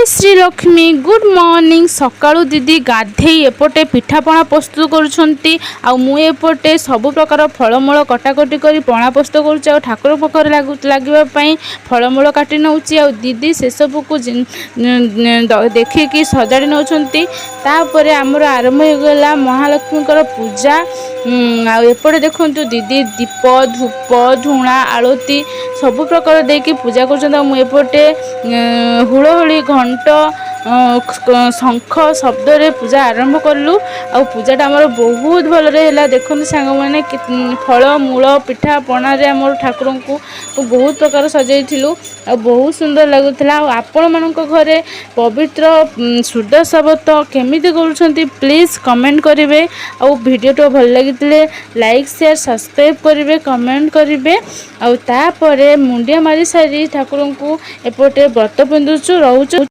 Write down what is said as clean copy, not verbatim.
Srilakshmi, good morning. ସକାଳୁ ଦିଦି ଗାଧେଇ ଏପଟେ ପିଠାପଣା ପ୍ରସ୍ତୁତ କରୁଛନ୍ତି ଆଉ ମୁଁ ଏପଟେ ସବୁ ପ୍ରକାର ଫଳମୂଳ କଟାକଟି କରି ପଣା ପ୍ରସ୍ତୁତ କରୁଛି ଆଉ ଠାକୁର ପାଖରେ ଲାଗିବା ପାଇଁ ଫଳମୂଳ କାଟି ନେଉଛି ଆଉ ଦିଦି ସେସବୁକୁ ଦେଖିକି ସଜାଡ଼ି ନେଉଛନ୍ତି। ତାପରେ ଆମର ଆରମ୍ଭ ହୋଇଗଲା ମହାଲକ୍ଷ୍ମୀଙ୍କର ପୂଜା। ଆଉ ଏପଟେ ଦେଖନ୍ତୁ, ଦିଦି ଦୀପ, ଧୂପ, ଝୁଣା, ଆଳତି ସବୁ ପ୍ରକାର ଦେଇକି ପୂଜା କରୁଛନ୍ତି ଆଉ ମୁଁ ଏପଟେ ହୁଳହୁଳି, ଘଣ୍ଟ, ଶଙ୍ଖ ଶବ୍ଦରେ ପୂଜା ଆରମ୍ଭ କଲୁ ଆଉ ପୂଜାଟା ଆମର ବହୁତ ଭଲରେ ହେଲା। ଦେଖନ୍ତୁ ସାଙ୍ଗମାନେ, ଫଳ ମୂଳ, ପିଠା ପଣାରେ ଆମର ଠାକୁରଙ୍କୁ ବହୁତ ପ୍ରକାର ସଜେଇଥିଲୁ ଆଉ ବହୁତ ସୁନ୍ଦର ଲାଗୁଥିଲା। ଆଉ ଆପଣମାନଙ୍କ ଘରେ ପବିତ୍ର ସୁଦଶା ବ୍ରତ କେମିତି କରୁଛନ୍ତି, ପ୍ଲିଜ୍ କମେଣ୍ଟ କରିବେ। ଆଉ ଭିଡ଼ିଓଟା ଭଲ ଲାଗିଥିଲେ ଲାଇକ୍, ସେୟାର, ସବସ୍କ୍ରାଇବ୍ କରିବେ, କମେଣ୍ଟ କରିବେ। ଆଉ ତାପରେ ମୁଣ୍ଡିଆ ମାରି ସାରି ଠାକୁରଙ୍କୁ ଏପଟେ ବ୍ରତ ପିନ୍ଧୁଛୁ ରହୁଛୁ।